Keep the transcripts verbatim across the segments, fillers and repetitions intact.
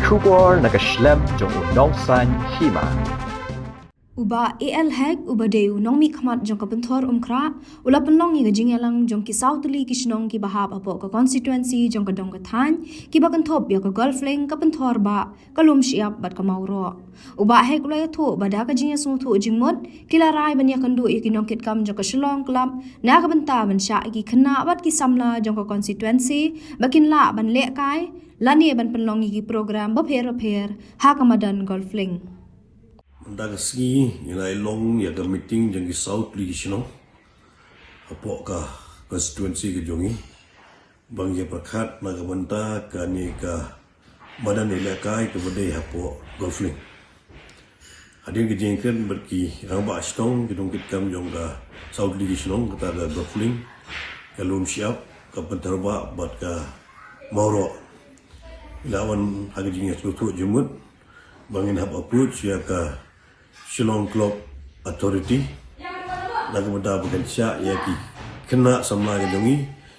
Khubor na ka shlem jong u Nongsaiñ Hima. U Bah A L Hek, uba dei u nongmihkhmat jong ka Pynthor Umkhrah, u la pynlong ïa ka jingïalang jong ki saw tylli ki shnong kiba hap hapoh ka constituency jong ka Dong ka Thaiñ, kiba kynthup ïa ka Golf Link, ka Pynthor Bah, ka Lum Shyiap bad ka Mawroh. U Bah Hek u la ïathuh ba da ka jingïasngewthuh jingmut, ki la rai ban ïakynduh ïa ki nongkitkam jong ka Shillong Club na ka bynta ban shah ïa ki khynnah bad ki samla jong ka constituency ba kin lah ban lehkai lane ban pynlong ïa ki program bapher bapher ha ka madan Golf Link. Mynta ka sngi ngi la ïa long ïa ka meeting jong ki saw tylli ki shnong hapoh ka constituency ka jong ngi ba ngi ïa pyrkhat na ka bynta kane ka madan ïalehkai kaba dei hapoh Golf Link. Hadien ka jingkren bad ki rangbah shnong, ki nongkitkam jong ka saw tylli ki shnong, kata ka Golf Link, ka Lum Shyiap, ka Pynthor Bah bad ka Mawroh, ngi la wan ha ka jingïasngewthuh jingmut ba ngin hap approach ïa ka Shillong Club Authority na ka bynta ba kan shah ïa ki khynnah samla ka jong ngi,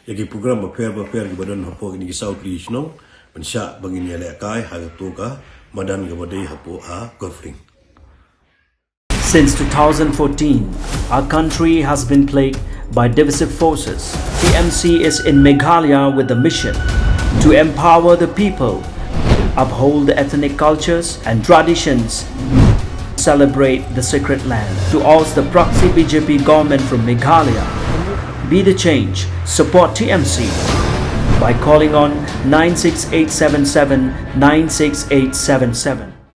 ïa ki program bapher bapher kiba don hapoh kine ki saw tylli ki shnong, ban shah ba ngin ïalehkai ha kato ka madan kaba dei hapoh ha Golf Link. Since two thousand fourteen, our country has been plagued by divisive forces. T M C is in Meghalaya with the mission to empower the people, uphold the ethnic cultures and traditions, celebrate the sacred land. To oust the proxy B J P government from Meghalaya, be the change, support T M C by calling on nine six eight seven seven nine six eight seven seven.